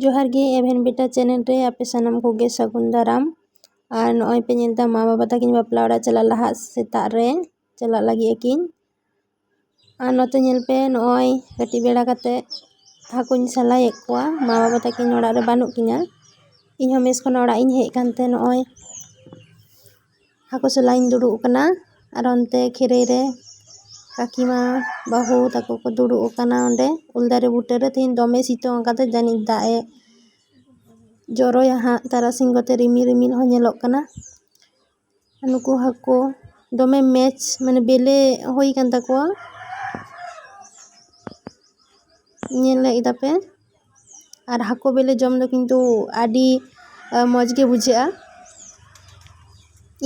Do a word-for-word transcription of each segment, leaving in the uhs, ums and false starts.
ᱡᱚᱦᱟᱨ ᱜᱮ ᱮᱵᱷᱮᱱ ᱵᱮᱴᱟ ᱪᱮᱱᱮᱞ ᱨᱮ ᱟᱯᱮ ᱥᱟᱱᱟᱢ ᱠᱚᱜᱮ ᱥᱟᱹᱜᱩᱱ ᱫᱟᱨᱟᱢ᱾ ᱟᱨ ᱱᱚᱜᱼᱚᱭ ᱯᱮ ᱧᱮᱞ ᱮᱫᱟ ᱢᱟ ᱵᱟᱵᱟ ᱛᱟᱹᱠᱤᱱ ᱵᱟᱯᱞᱟ ᱚᱲᱟᱜ ᱪᱟᱞᱟᱜ ᱞᱟᱦᱟᱜ ᱥᱮᱛᱟᱜ ᱨᱮ ᱪᱟᱞᱟᱜ ᱞᱟᱹᱜᱤᱫ ᱟᱹᱠᱤᱱ᱾ ᱟᱨ ᱱᱚᱛᱮ ᱧᱮᱞ ᱯᱮ, ᱱᱚᱜᱼᱚᱭ ᱠᱟᱹᱴᱤᱡ ᱵᱮᱲᱟ ᱠᱟᱛᱮ ᱦᱟᱹᱠᱩᱧ ᱥᱟᱞᱟᱭᱮᱫ ᱠᱚᱣᱟ᱾ ᱢᱟ ᱵᱟᱵᱟ ᱛᱟᱹᱠᱤᱱ ᱚᱲᱟᱜ ᱨᱮ ᱵᱟᱹᱱᱩᱜ ᱠᱤᱱᱟ᱾ ᱤᱧ ᱦᱚᱸ ᱢᱮᱥ ᱠᱷᱚᱱ ᱚᱲᱟᱜ ᱤᱧ ᱦᱮᱡ ᱟᱠᱟᱱ ᱛᱮ ᱱᱚᱜᱼᱚᱭ ᱦᱟᱹᱠᱩ ᱥᱟᱞᱟᱭ ᱤᱧ ᱫᱩᱲᱩᱵ ᱟᱠᱟᱱᱟ᱾ ᱟᱨ ᱚᱱᱛᱮ ᱠᱷᱟᱹᱨᱟᱹᱭ ᱨᱮ ᱠᱟᱹᱠᱤᱢᱟ ᱵᱟᱹᱦᱩ ᱛᱟᱠᱚ ᱠᱚ ᱫᱩᱲᱩᱵ ᱟᱠᱟᱱᱟ ᱚᱸᱰᱮ ᱩᱞ ᱫᱟᱨᱮ ᱵᱩᱴᱟᱹ ᱨᱮ᱾ ᱛᱮᱦᱮᱧ ᱫᱚᱢᱮ ᱥᱤᱛᱩᱝ ᱟᱠᱟᱫᱟ, ᱡᱟᱹᱱᱤᱡ ᱫᱟᱜ ᱮ ᱡᱚᱨᱚᱭᱟ ᱦᱟᱸᱜ ᱛᱟᱨᱟᱥᱤᱧ ᱠᱚᱛᱮ, ᱨᱤᱢᱤᱞ ᱨᱤᱢᱤᱞ ᱦᱚᱸ ᱧᱮᱞᱚᱜ ᱠᱟᱱᱟ᱾ ᱱᱩᱠᱩ ᱦᱟᱹᱠᱩ ᱫᱚᱢᱮ ᱢᱮᱪ, ᱢᱟᱱᱮ ᱵᱮᱞᱮ ᱦᱩᱭ ᱟᱠᱟᱱ ᱛᱟᱠᱚᱣᱟ, ᱧᱮᱞ ᱞᱮᱫ ᱠᱮᱫᱟ ᱯᱮ᱾ ᱟᱨ ᱦᱟᱹᱠᱩ ᱵᱮᱞᱮ ᱡᱚᱢ ᱫᱚ ᱠᱤᱱᱛᱩ ᱟᱹᱰᱤ, ᱟ, ᱢᱚᱡᱽ ᱜᱮ ᱵᱩᱡᱷᱟᱹᱜᱼᱟ᱾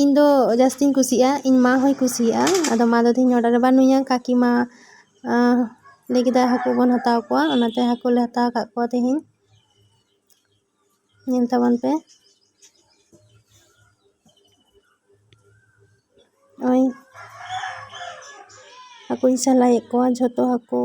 ᱤᱧ ᱫᱚ ᱡᱟᱹᱥᱛᱤᱧ ᱠᱩᱥᱤᱭᱟᱜᱼᱟ, ᱤᱧ ᱢᱟ ᱦᱚᱸᱭ ᱠᱩᱥᱤᱭᱟᱜᱼᱟ᱾ ᱟᱫᱚ ᱢᱟ ᱫᱚ ᱛᱮᱦᱮᱧ ᱚᱲᱟᱜ ᱨᱮ ᱵᱟᱹᱱᱩᱭᱟ, ᱠᱟᱹᱠᱤ ᱢᱟ, ᱟ, ᱞᱟᱹᱭ ᱠᱮᱫᱟ ᱦᱟᱹᱠᱩ ᱵᱚᱱ ᱦᱟᱛᱟᱣ ᱠᱚᱣᱟ, ᱚᱱᱟᱛᱮ ᱦᱟᱹᱠᱩ ᱞᱮ ᱦᱟᱛᱟᱣ ᱟᱠᱟᱫ ᱠᱚᱣᱟ ᱛᱮᱦᱮᱧ᱾ ᱧᱮᱞ ᱛᱟᱵᱚᱱ ᱯᱮ᱾ ᱱᱚᱜᱼᱚᱭ ᱦᱟᱹᱠᱩᱧ ᱥᱟᱞᱟᱭᱮᱫ ᱠᱚᱣᱟ, ᱡᱷᱚᱛᱚ ᱦᱟᱹᱠᱩ᱾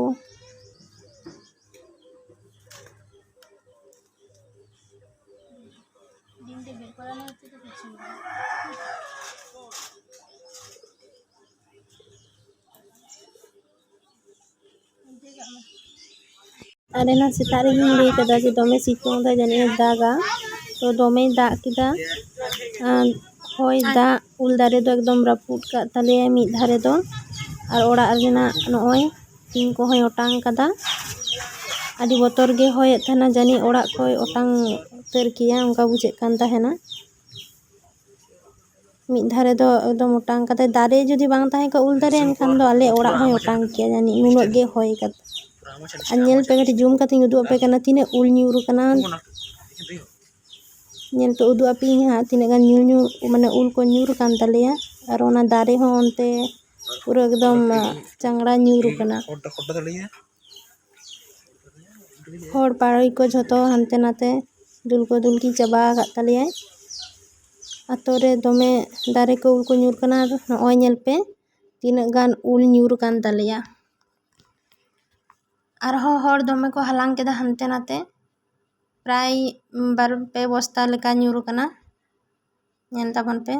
ᱟᱨ ᱮᱱᱟᱝ ᱥᱮᱛᱟᱜ ᱨᱮᱜᱮᱧ ᱞᱟᱹᱭ ᱠᱟᱫᱟ ᱡᱮ ᱫᱚᱢᱮ ᱥᱤᱛᱩᱝ ᱫᱟᱭ, ᱡᱟᱹᱱᱤᱡ ᱮ ᱫᱟᱜᱟ᱾ ᱛᱚ ᱫᱚᱢᱮᱭ ᱫᱟᱜ ᱠᱮᱫᱟ᱾ ᱟᱨ ᱦᱚᱭ ᱫᱟᱜ ᱩᱞ ᱫᱟᱨᱮ ᱫᱚ ᱮᱠᱫᱚᱢ ᱨᱟᱹᱯᱩᱫ ᱠᱟᱜ ᱛᱟᱞᱮᱭᱟᱭ ᱢᱤᱫ ᱫᱷᱟᱨᱮ ᱫᱚ᱾ ᱟᱨ ᱚᱲᱟᱜ ᱨᱮᱱᱟᱜ ᱱᱚᱜᱼᱚᱭ ᱴᱤᱱ ᱠᱚᱦᱚᱸᱭ ᱚᱴᱟᱝ ᱠᱟᱫᱟ᱾ ᱟᱹᱰᱤ ᱵᱚᱛᱚᱨ ᱜᱮ ᱦᱚᱭᱮᱫ ᱛᱟᱦᱮᱱᱟ, ᱡᱟᱹᱱᱤᱡ ᱚᱲᱟᱜ ᱠᱚᱭ ᱚᱴᱟᱝ ᱩᱛᱟᱹᱨ ᱠᱮᱭᱟ, ᱚᱱᱠᱟ ᱵᱩᱡᱷᱟᱹᱜ ᱠᱟᱱ ᱛᱟᱦᱮᱱᱟ᱾ ᱢᱤᱫ ᱫᱷᱟᱨᱮ ᱫᱚ ᱮᱠᱫᱚᱢ ᱚᱴᱟᱝ ᱠᱟᱛᱮ, ᱫᱟᱨᱮ ᱡᱩᱫᱤ ᱵᱟᱝ ᱛᱟᱦᱮᱸ ᱠᱚᱜᱼᱟ, ᱩᱞ ᱫᱟᱨᱮ, ᱮᱱᱠᱷᱟᱱ ᱫᱚ ᱟᱞᱮ ᱚᱲᱟᱜ ᱦᱚᱸᱭ ᱚᱴᱟᱝ ᱠᱮᱭᱟ ᱡᱟᱹᱱᱤᱡ, ᱱᱩᱱᱟᱹᱜ ᱜᱮ ᱦᱚᱭ ᱠᱟᱫᱟ᱾ ᱟᱨ ᱧᱮᱞ ᱯᱮ, ᱠᱟᱹᱴᱤᱡ ᱡᱩᱢ ᱠᱟᱛᱮᱧ ᱩᱫᱩᱜ ᱟᱯᱮ ᱠᱟᱱᱟ, ᱛᱤᱱᱟᱹᱜ ᱩᱞ ᱧᱩᱨ ᱠᱟᱱᱟ᱾ ᱧᱮᱞ ᱯᱮ, ᱩᱫᱩᱜ ᱟᱯᱮᱭᱟᱹᱧ ᱦᱟᱸᱜ ᱛᱤᱱᱟᱹᱜ ᱜᱟᱱ ᱧᱩᱨ, ᱧᱩᱨ, ᱢᱟᱱᱮ ᱩᱞ ᱠᱚ ᱧᱩᱨ ᱠᱟᱱ ᱛᱟᱞᱮᱭᱟ᱾ ᱟᱨ ᱚᱱᱟ ᱫᱟᱨᱮ ᱦᱚᱸ ᱚᱱᱛᱮ ᱯᱩᱨᱟᱹ ᱮᱠᱫᱚᱢ ᱪᱟᱝᱲᱟ ᱧᱩᱨ ᱠᱟᱱᱟ᱾ ᱦᱚᱲ ᱯᱟᱲᱳᱭ ᱠᱚ ᱡᱷᱚᱛᱚ ᱦᱟᱱᱛᱮ ᱱᱟᱛᱮ ᱫᱩᱞ ᱠᱚ ᱫᱩᱞᱠᱤ ᱪᱟᱵᱟ ᱟᱠᱟᱫ ᱛᱟᱞᱮᱭᱟᱭ᱾ ᱟᱛᱳ ᱨᱮ ᱫᱚᱢᱮ ᱫᱟᱨᱮ ᱠᱚ ᱩᱞ ᱠᱚ ᱧᱩᱨ ᱠᱟᱱᱟ᱾ ᱟᱨ ᱱᱚᱜᱼᱚᱭ ᱧᱮᱞ ᱯᱮ, ᱛᱤᱱᱟᱹᱜ ᱜᱟᱱ ᱩᱞ ᱧᱩᱨ ᱠᱟᱱ ᱛᱟᱞᱮᱭᱟ᱾ ᱟᱨᱦᱚᱸ ᱦᱚᱲ ᱫᱚᱢᱮ ᱠᱚ ᱦᱟᱞᱟᱝ ᱠᱮᱫᱟ ᱦᱟᱱᱛᱮ ᱱᱟᱛᱮ᱾ ᱯᱨᱟᱭ ᱵᱟᱨ ᱯᱮ ᱵᱚᱥᱛᱟ ᱞᱮᱠᱟ ᱧᱩᱨ ᱟᱠᱟᱱᱟ᱾ ᱧᱮᱞ ᱛᱟᱵᱚᱱ ᱯᱮ,